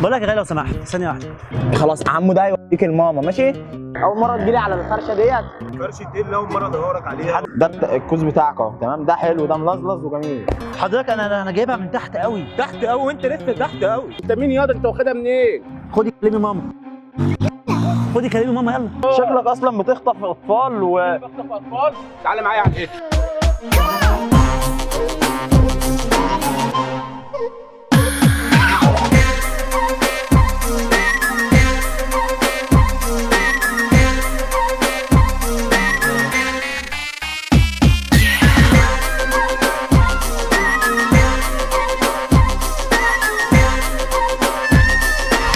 بقول لك يا غالي لو سمحت ثانية واحدة. خلاص عمو ده هيوديك الماما، ماشي؟ اول مرة تجيلي على الفرشة ديت. فرشه ايه اللي اول مرة ادورك عليها؟ ده الكوز بتاعك اهو، تمام؟ ده حلو، ده ملظلظ وجميل. حضرتك انا جايبها من تحت قوي. تحت قوي وانت لسه تحت قوي. انت مين ياض؟ انت واخدها منين؟ خدي كلمي ماما، خدي كلمي ماما يلا. شكلك اصلا بتخطف اطفال و بخطف اطفال؟ تعالى معايا على الايه.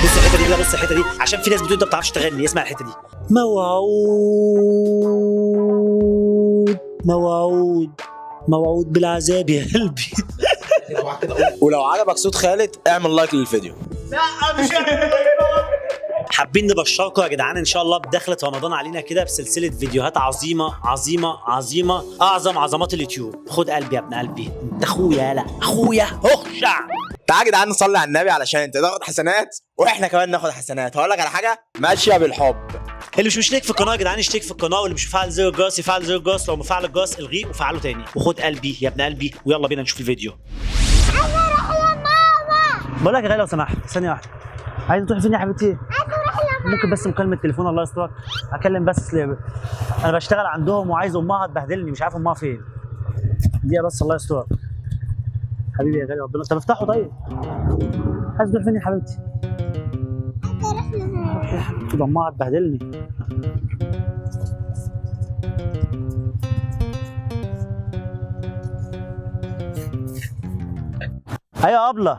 بص الحتة دي، لا بص الحتة دي عشان في ناس بتقول انت ما بتعرفش تغني. اسمع الحتة دي. موعود موعود موعود بالعذاب يا قلبي. ولو عجبك صوت خالد اعمل like للفيديو. حابين نبشركم يا جدعان ان شاء الله بدخلة رمضان علينا كده بسلسلة فيديوهات عظيمة عظيمة عظيمة، اعظم عظمات اليوتيوب. خد قلبي يا ابن قلبي، انت اخويا، يالا اخويا اخشع. تعال يا جدعان نصلي على النبي علشان انت تاخد حسنات واحنا كمان ناخد حسنات. هقول لك على حاجة ماشية بالحب. اللي مش مشترك في القناة يا جدعان اشترك في القناة، واللي مش مفعل زر الجرس يفعل زر الجرس، لو مفعل الجرس الغيه وفعله تاني. وخد قلبي يا ابن قلبي ويلا بينا نشوف الفيديو. بقول لك يا غالي لو سمحت ثانية واحدة. عايز تروح فين يا حبيبتي؟ ممكن بس مكالمة تليفون الله يسترك؟ اكلم بس انا بشتغل عندهم وعايز امها تبهدلني، مش عارف امها فين. دقيقة بس الله يسترك. حبيبي يا غالي ربنا. طب افتحه طيب. عايز تروح فين يا حبيبتي؟ يا حبيبتي ده امها هتبهدلني. ايوه يا ابله،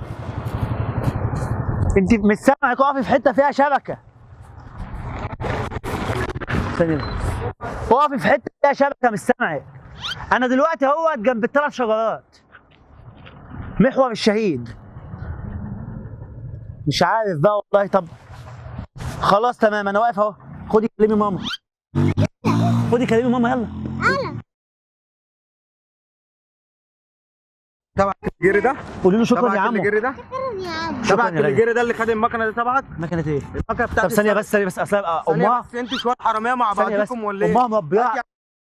انت مش سامعك، اقفي في حتة فيها شبكة. ثانية، اقفي في حتة فيها شبكة، مش سامعك. انا دلوقتي اهوت جنب الثلاث شجرات، محور الشهيد. مش عارف بقى والله. طب خلاص تمام، انا واقف اهو. خدي كلمي ماما، خدي كلمي ماما يلا. تبعك الجري ده؟ قولي له شكرا يا تبعك عمو. اللي جري ده؟ شكرا تبعك يا اللي غالي. جري ده اللي خد المكنه دي تبعك؟ مكنه ايه؟ المكنه بتاعتي. طب ثانية بس، ثانية بس، اصل ثانية امها بس، انتوا شوية حرامية مع ثانية بس، بعضكم ولا ايه؟ امها مربيها. هات يا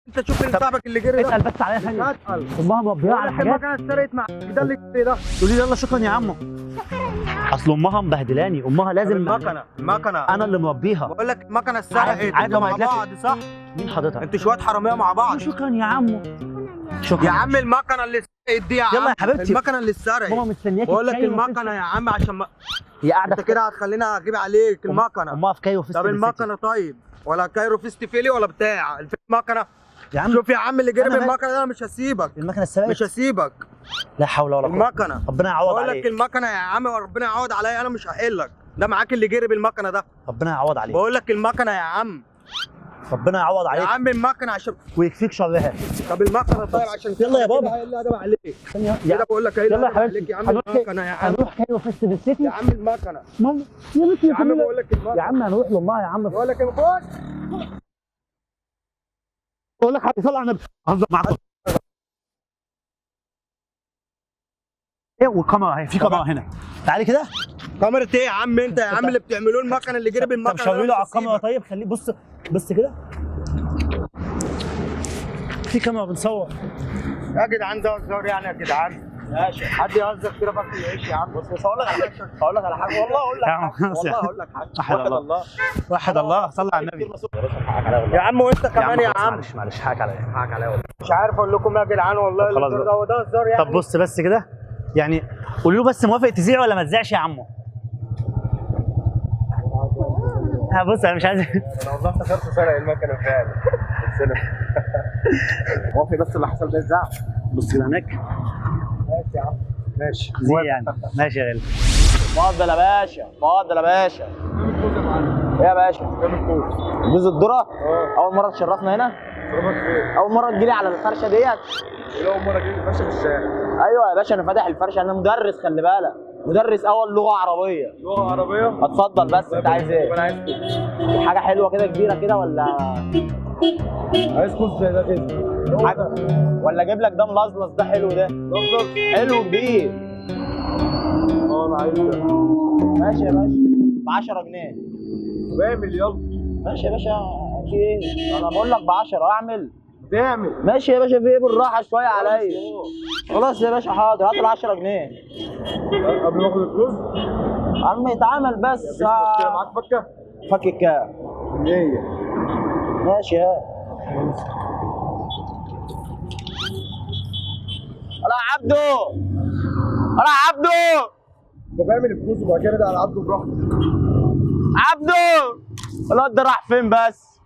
انت شوف اللي صاحبك اللي جري ده. اسال بس عليها ثانية. اسال. امها مربيها على حاجات. المكنه اتسرقت معاك، ده اللي جري ده. قولي لي يلا شكرا يا عمو. اصل امها مبهدلاني، امها لازم المكنه، المكنه انا اللي مربيها. بقول لك المكنه اتسرقت. عارف لو انتوا ما مع قلتلكش. بعض صح؟ مين حضرتك؟ انتوا شوية حرامية مع بعض. شكرا يا عمو. شكرا يا عم المكنه اللي اتسرقت دي يا عم. يلا يا حبيبتي. المكنه اللي اتسرقت. ماما مستنياكي. بقول لك في كايرو المكنه يا عم، عشان ما... هي قاعدة انت كده هتخلينا اجيب عليك المكنه. امها في كايرو فيست. طب المكنه طيب، ولا كايرو فيستيفالي ولا بتاع المكنه. يا عم شوف يا عم اللي جري أنا مال- بالمكنه ده، انا مش هسيبك، المكنه اتسرقت. مش هسيبك. لا حول ولا قوة. المكنه ربنا يعوض بقول لك عليك. المكنه يا عم، وربنا يعوض عليا، انا مش هحلك. ده معاك اللي جري بالمكنه ده. ربنا يعوض عليك. بقول لك المكنه يا عم. ربنا يعوض يا عليك عم المكنه عشان ويكفيك شرها. طب المكنه طيب عشان يلا يا بابا. كده هي اللي عليك ثانية كده. بقول لك ايه يلا يا اللي عليك حبيبتي. يا عم المكنه يا عم. هنروح كايرو فيستيفال سيتي. يا عم المكنه ماما يا بنتي يا عم بقول لك المكنه. يا عم هنروح لامها يا عم. بقول لك خد. بقول لك هيطلع النبي. هزر معاكم. ايه والكاميرا اهي، في كاميرا هنا. تعالي كده. كاميرا ايه يا عم انت يا عم اللي بتعملوه؟ المكنه اللي جري بالمكنه طب شاوري له على الكاميرا طيب. طيب. خليه بص بص كده، في كاميرا بنصور. يا جدعان ده هزار يعني يا جدعان. ماشي حد يهزر كده باكل العيش يا عم. بص بس هقول لك على حاجة، هقول لك على حاجة والله، هقول لك يا عم حاجة خلاص يا والله عم. هقول لك حاجة. وحد الله. وحد الله، صلى على النبي. يا عم وانت كمان يا خلاص عم. معلش معلش، حقك عليا، حقك عليا والله. مش عارف اقول لكم ايه يا جدعان والله. طب خلاص الهزار بقى. ده هو ده هزار يعني. طب بص بس كده يعني، قولوا له بس موافق تذيع ولا ما تذيعش يا عمو؟ ها بص انا مش عايز. انا والله افتكرت سرق المكنه فعلا. موافق بس اللي حصل ده يتذاع. بص كده هناك. ماشي يا عم ماشي. زي يعني ماشي يا غالي. اتفضل يا باشا، اتفضل يا باشا. ايه يا باشا؟ جوز الذرة؟ اول مرة تشرفنا هنا؟ اول مرة تجيلي على الفرشة ديت؟ اول مرة اجيب الفرشة في الشارع. ايوه يا باشا، انا فاتح الفرشة، انا مدرس، خلي بالك، مدرس اول لغة عربية. لغة عربية. اتفضل بس انت عايز ايه؟ انا عايز كوز. حاجة حلوة كده كبيرة كده ولا عايز كوز زي ده كده. حاجة؟ ولا اجيب لك ده ملظلظ؟ ده حلو، ده ملظلظ. حلو كبير. اه انا عايز ده. ماشي يا باشا، ب 10 جنيه. بعمل يلا. ماشي يا باشا، في ايه؟ انا بقول لك ب 10 اعمل. تعمل. ماشي يا باشا، في ايه؟ بالراحة شوية عليا. خلاص يا باشا حاضر، هات ال 10 جنيه. قبل ما اخد الفلوس عم يتعامل بس. مفيش مشكلة. معاك فكه؟ فك كام؟ 100. ماشي. ها يا عبدو، يا عبدو. انت بعمل الفلوس وبعد كده على عبده براحتك. عبدو الواد ده راح فين بس؟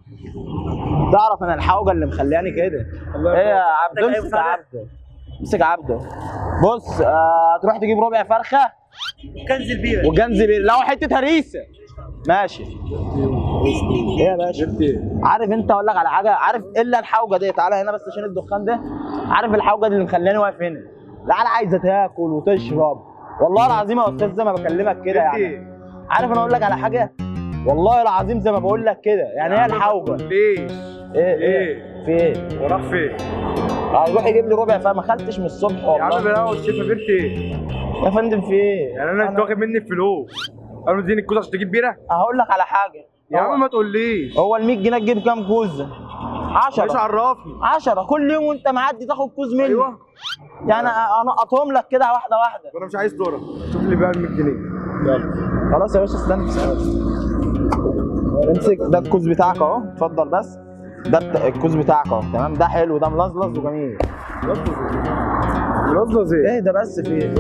تعرف انا الحوجه اللي مخلياني كده ايه يا عبدو؟ امسك عبده، امسك عبده. بص، هتروح تجيب ربع فرخة كنز البيره وجنزبيل، لو حتة هريسه. ماشي. ايه يا باشا؟ عارف انت، اقول لك على حاجة، عارف الا الحوجه دي؟ تعالى هنا بس عشان الدخان ده. عارف الحوجه دي اللي مخلاني واقف هنا؟ العيال عايزه تاكل وتشرب، والله العظيم يا استاذ زي ما بكلمك كده يعني. عارف انا اقول لك على حاجة؟ والله العظيم زي ما بقول لك كده يعني. هي الحوجه. ليش؟ ايه ايه في ايه؟ وراح فين؟ هيروح يجيب لي ربع، فما خدتش من الصبح يا عم والله. بلا والشفا بنت ايه؟ يا فندم في ايه؟ يعني انا انت واخد مني الفلوس قالوا اديني الكوز عشان تجيب بيره؟ هقول لك على حاجة. يا عم ما تقوليش. هو ال 100 جنيه تجيب كام كوزه؟ 10. مش عرفني. 10 كل يوم وانت معدي تاخد كوز مني. ايوه يعني انقطهم لك كده واحدة واحدة. انا مش عايز ذره، شوف لي بقى ال 100 جنيه. يلا خلاص يا باشا استنى ثواني. امسك ده الكوز بتاعك اهو، اتفضل. بس ده الكوز بتاعك اهو، تمام؟ ده حلو، ده ملظلظ وجميل. ملظلظ ايه؟ ايه ده بس في ايه؟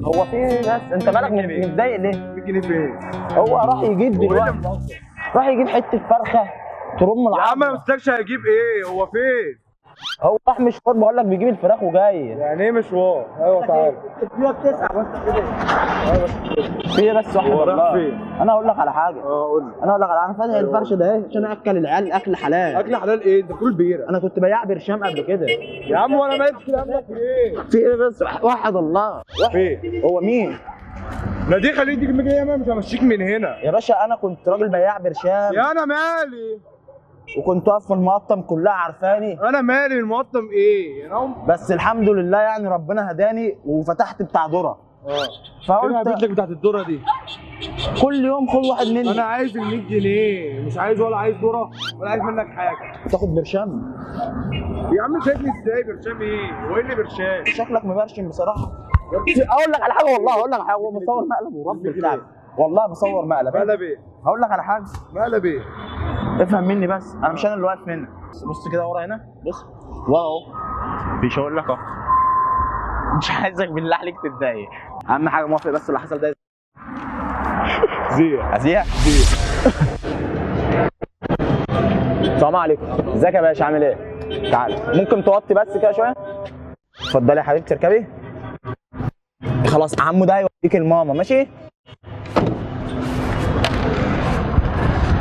هو في ايه بس؟ انت مالك متضايق ليه؟ 100 جنيه فين؟ هو راح يجيب دلوقتي، راح يجيب حتة فرخة ترم يا عم العظم. ما مسكش، هيجيب ايه؟ هو فين؟ هو راح مشوار، بقول لك بيجيب الفراخ وجاي. يعني ايه مشوار؟ ايوه تعالى. في ايه بس واحد هو راح والله. فين؟ انا اقول لك على حاجة. اه قول لي. انا اقول لك على، انا فاتح الفرش ده ايه عشان اكل العيال اكل حلال. اكل حلال ايه؟ انت بتقول بيره. انا كنت بياع برشام قبل كده. يا عم وانا مالي الكلام ده في ايه؟ في ايه بس؟ وحد الله. فين؟ هو مين؟ لا دي خليه يديك 100 جنيه، مش همشيك من هنا. يا باشا انا كنت راجل بياع برشام. يا انا مالي؟ وكنت واقف في المقطم كلها عارفاني. انا مالي من المقطم ايه؟ انا بس الحمد لله يعني ربنا هداني وفتحت بتاع ذره. فقلت فقلت لك بتاعت الذرة دي كل يوم خد واحد مني. انا عايز ال 100 جنيه، مش عايز ولا عايز ذره ولا عايز منك حاجة. تاخد برشام؟ يا عم شايفني ازاي؟ برشام ايه؟ هو ايه اللي برشام؟ شكلك مبرشم بصراحة. اقول لك على حاجة والله، اقول لك على حاجة، هو بصور مقلب ورب الكعبة والله بصور مقلب. مقلب ايه؟ هقول لك على حاجة. مقلب ايه؟ افهم مني بس، انا مش انا اللي واقف هنا. بص كده ورا هنا، بص ورا اهو، مش هقول لك اهو. مش عايزك بالله عليك تتضايق. اهم حاجة موافق بس اللي حصل ده. زيع ازيع السلام عليكم، ازيك يا باشا؟ عامل ايه؟ تعال، ممكن توطي بس كده شوية؟ اتفضلي يا حبيبتي اركبي. خلاص عمو ده هيوديك الماما، ماشي؟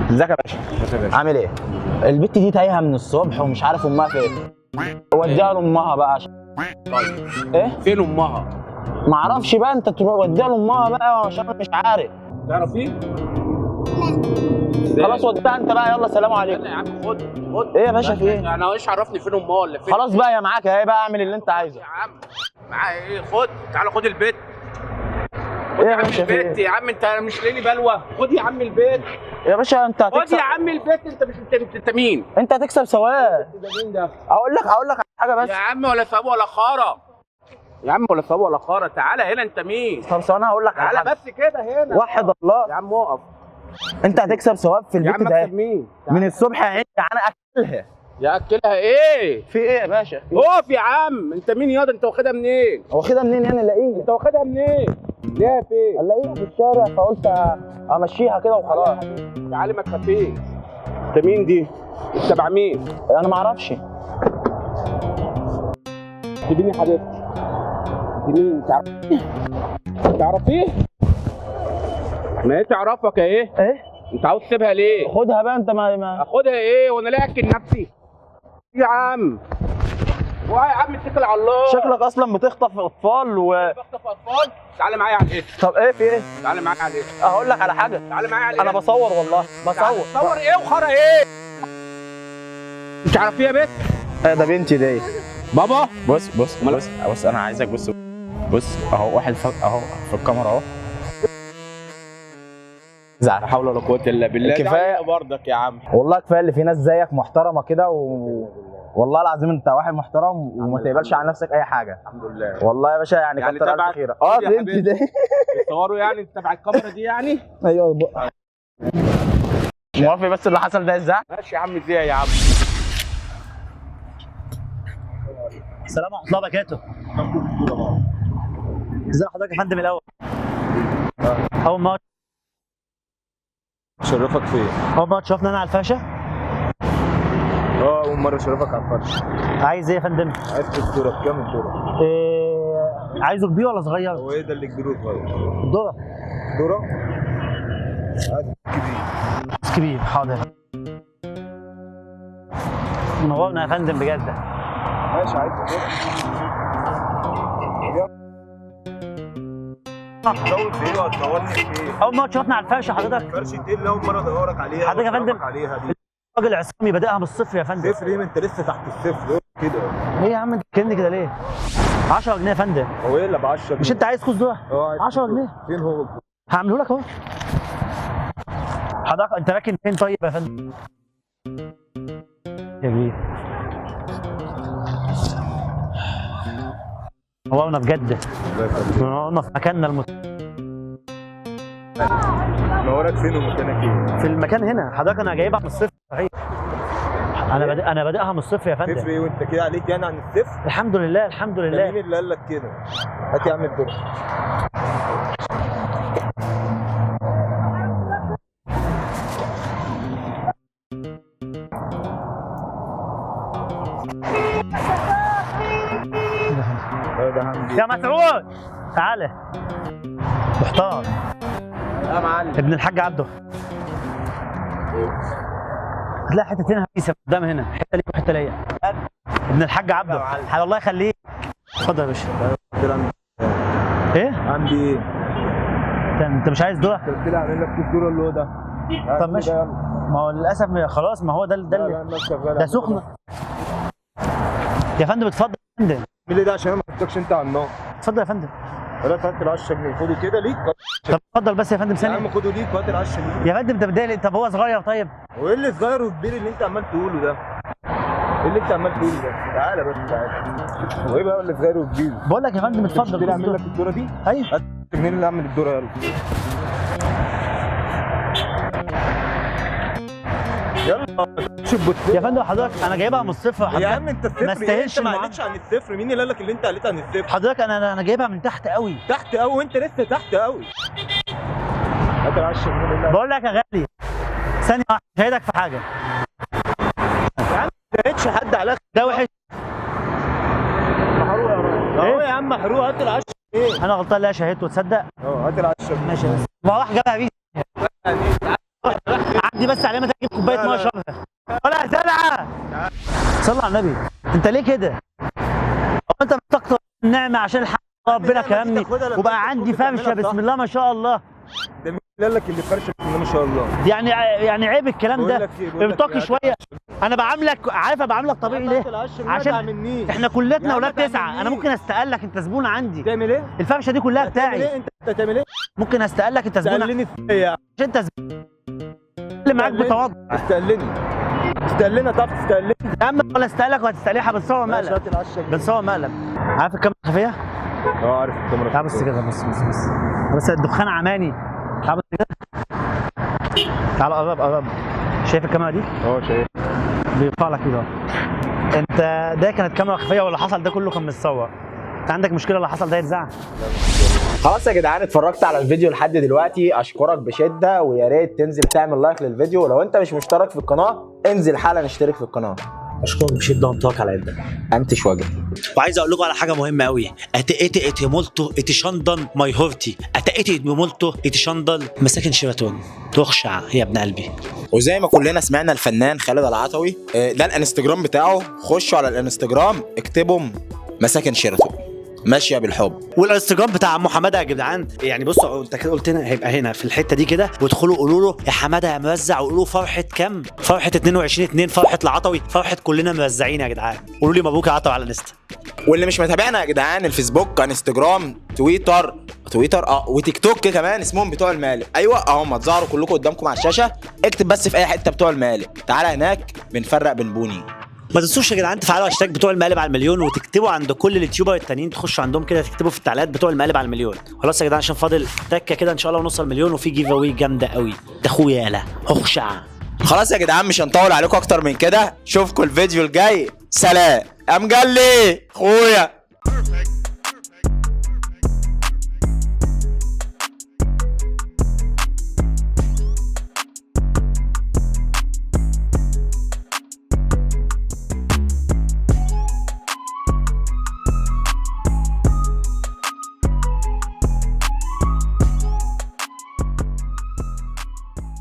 ازيك يا باشا؟ عامل ايه؟ البت دي تايهه من الصبح ومش عارف امها فين. وديها لامها بقى عشان طيب ايه؟ فين امها؟ معرفش بقى، انت تروح وديها لامها بقى عشان مش عارف. تعرفيه؟ خلاص وديها انت بقى، يلا سلام عليكم. يا عم خد خد. ايه يا باشا في ايه؟ انا ايش عرفني فين امها ولا فين؟ خلاص بقى يا معاك اهي بقى، اعمل اللي انت عايزه. يا عم معايا ايه؟ خد تعالى خد البيت. ايه يا يا عم باشا في البيت ايه؟ يا عم، انت مش لاقي بلوه؟ خد يا عم البيت، يا باشا انت خد هتكسب. يا عم البيت. انت مش انت مين؟ انت هتكسب ثواب. مين ده؟ اقول لك على حاجة بس. يا عم ولا ثواب ولا خاره يا عم، ولا ثواب ولا خاره. تعالى هنا، انت مين؟ طب ثواني هقول لك على تعالى حاجة. بس كده هنا. وحد الله يا عم اقف. انت هتكسب ثواب في يا البيت عم ده. اكسب مين؟ من الصبح يا عيني انا اكلها. يا اكلها ايه؟ في ايه يا باشا؟ اقف يا عم، انت مين ياض؟ انت واخدها منين؟ واخدها منين يعني؟ الاقيها. انت واخدها منين؟ ليه فين؟ الاقيها في الشارع فقلت امشيها كده وخلاص. تعالي ما تخافيش. انت مين دي؟ انت تبع مين؟ انا ما اعرفش. تديني يا حبيبتي. دي مين؟ تعرفيه؟ ما هي تعرفك ايه؟ ايه؟ انت عاوز تسيبها ليه؟ خدها بقى انت ما اخدها ايه؟ وانا ليه اكل نفسي؟ يا عم ويا عم اتكل على الله. شكلك اصلا بتخطف اطفال و بخطف اطفال؟ تعالى معايا على الاسم. طب ايه في ايه؟ تعالى معايا على الاسم. هقول لك على حاجة. تعالى معايا على الاسم. انا بصور والله بصور. بصور ايه وخرا ايه؟ انت عارفيه يا بت؟ ده بنتي دي. بابا بص بص بص بص، انا عايزك بص بص اهو، واحد اهو في الكاميرا اهو. زعل. لا حول ولا قوة الا بالله. كفاية. ده برضك يا عم. والله كفاية اللي في ناس زيك محترمه كده والله العظيم انت واحد محترم وما تقبلش على نفسك اي حاجة. الحمد لله. والله يا باشا يعني, يعني كتر الف تبعك- خيرك. يا انت حبيبي. ده بتصوروا يعني انت تبع الكاميرا دي يعني؟ ايوه موافق، بس اللي حصل ده ازاي؟ ماشي يا عم، ازاي يا عم؟ السلام ورحمة الله وبركاته. ازي حضرتك يا فندم؟ الاول اول ما شرفك فين؟ اول ما شفنا انا على الفاشة. اه اول مرة اشرفك على الفرش. عايز ايه يا فندم؟ عايز الدورة بكام الدورة؟ إيه، عايزه كبير ولا صغير؟ هو ايه ده اللي كبير وصغير؟ الذرة دوره؟ عايز كبير. كبير، حاضر. منورنا يا فندم بجد. ماشي عايز الدورة. هتصور في ايه وهتصورني في ايه؟ اول ما شفنا على الفرشة حضرتك. فرشة ايه اللي اول مرة ادورك عليها؟ حضرتك يا فندم. وأشرفك عليها دي راجل عصامي بادئها من الصفر يا فندم. صفر ايه؟ ما انت لسه تحت الصفر ايه كده؟ ايه يا عم انت بتتكلمني كده ليه؟ 10 جنيه يا فندم. هو ايه اللي ب 10 جنيه؟ مش انت عايز كوز ذره؟ اه عايز 10 جنيه. فين هو؟ هعمله لك اهو. حضرتك انت راكن فين طيب يا فندم؟ يا كبير نورنا بجد، نورنا في مكاننا نورك فين ومكانك ايه؟ في المكان هنا حضرتك. انا جايبها من الصفر صحيح. انا بادئها من الصفر يا صفر فندم. ايه وانت كده عليك يعني عن الصفر؟ الحمد لله الحمد ده مين لله. اللي قال لك كده؟ هات يا عم الدورة. يا مسعود تعالى. محتار يا معلم. ابن الحاج عبده. هتلاقي حتتين هريسه قدام هنا، حتة ليك وحتة ليا. ابن الحاج عبده حلو الله يخليك. اتفضل يا باشا. ايه؟ عندي ايه؟ انت مش عايز دول؟ قلت لي اعمل لك كيس دورة اللي هو ده. طب ماشي. ما هو للاسف خلاص، ما هو ده لا لا الناس شغالة. ده سخن يا فندم. اتفضل يا فندم. اعمل ايه ده عشان انا ما حطيتكش انت على النار. اتفضل يا فندم. خلاص هات ال 10 جنيه خده كده ليك. طب اتفضل بس يا فندم يا عم ثانية. خده ليك وهات ال 10 جنيه. يا فندم انت متضايق ليه؟ طب هو صغير طيب. هو ايه اللي صغير وكبير اللي انت عمال تقوله ده؟ ايه اللي انت عمال تقوله ده؟ تعالى بس تعالى. هو ايه بقى اللي صغير وكبير؟ بقول لك يا فندم اتفضل. قلت لي اعمل لك الدورة دي؟ ايوه. هات جنيه اللي اعمل الدورة يلا. يلا شوف. يا فندم حضرتك انا جايبها من الصفر حضرتك. يا عم انت الصفر ما ايه؟ استاهلش انت ما المعاملة. عليتش عن الصفر. مين اللي قال لك اللي انت عليت عن الصفر؟ حضرتك انا جايبها من تحت قوي. تحت قوي وانت لسه تحت قوي. هات ال 10 جنيه. بقول لك يا غالي ثانية واحدة شاهدك في حاجة. يا عم ما لقيتش حد على ده وحش محروق يا راجل. اهو يا عم محروق. هات ال 10 جنيه. انا غلطان لا شهدته تصدق. اه هات ال 10 جنيه. ماشي بس ما راح جابها بيه. عندي بس علامة اجيب كوباية مية اشربها. ولا سلعه. صلى على النبي. انت ليه كده؟ هو انت مستكتر النعمة عشان الحق ربنا كرمني وبقى عندي فرشه بسم الله ما شاء الله. ده مين اللي قال لك اللي فرشه بسم الله ما شاء الله؟ يعني عيب الكلام ده. ارتقي شوية. انا بعاملك عارف بعاملك طبيعي ليه؟ عشان احنا كلتنا ولاد تسعة. انا ممكن استقلك انت زبون عندي. تعمل ايه؟ الفرشة دي كلها بتاعي. انت تعمل ايه؟ ممكن استقلك انت زبون. استقلني ازاي يعني؟ عشان انت زبون اللي معاك بتواضع. استقلني تعرف تستقلني يا عم ولا استقلك ولا تستقليها. بنصور مقلب. بنصور مقلب. عارف الكاميرا الخفية؟ اه عارف الكاميرا. تعال بس كده، بص بص بص بس الدخان عماني. تعال بس كده، تعال قرب قرب. شايف الكاميرا دي؟ اه شايف. بيرفع لك كده. انت ده كانت كاميرا خفيه ولا حصل ده كله كان متصور؟ انت عندك مشكلة اللي حصل ده يتزعل؟ خلاص يا جدعان اتفرجت على الفيديو لحد دلوقتي، اشكرك بشده، ويا ريت تنزل تعمل like للفيديو، ولو انت مش مشترك في القناة انزل حالا اشترك في القناة. اشكرك بشده وانطاك على يدك. انتش وجهي. وعايز اقول لكم على حاجة مهمة قوي. اتاتي اتي مولتو اتشندن ماي هورتي اتاتي مولتو اتشندل مساكن شيراتون تخشع يا ابن قلبي. وزي ما كلنا سمعنا الفنان خالد العتوي، ده الانستجرام بتاعه، خشوا على الانستجرام اكتبوا مساكن شيراتون. ماشية بالحب. والانستجرام بتاع عمو حمادة يا جدعان، يعني بصوا انت كده قلت هنا هيبقى هنا في الحتة دي كده، وادخلوا قولوا له يا حمادة يا مرزع، وقولوا له فرحه كام؟ فرحه 22/2، فرحه العطوي، فرحه كلنا مرزعين يا جدعان. قولوا لي مبروك يا عطوي على الانستا. واللي مش متابعنا يا جدعان، الفيسبوك، انستجرام، تويتر وتيك توك كمان، اسمهم بتوع المقالب. ايوه اهم اتظهروا كلكم قدامكم على الشاشة، اكتب بس في اي حتة بتوع المقالب، تعالى هناك بنفرق بنبوني. ما تنسوش يا جدعان تفعلوا هاشتاج بتوع المقالب على المليون، وتكتبوا عند كل ال YouTuber التانيين، تخشوا عندهم كده تكتبوا في التعليقات بتوع المقالب على المليون. خلاص يا جدعان عشان فاضل تكه كده ان شاء الله ونوصل مليون، وفي giveaway جامدة قوي. ده اخويا يالا اخشع. خلاص يا جدعان مش هنطول عليكم اكتر من كده، اشوفكم الفيديو الجاي. سلام. امجلي اخويا. Perfect.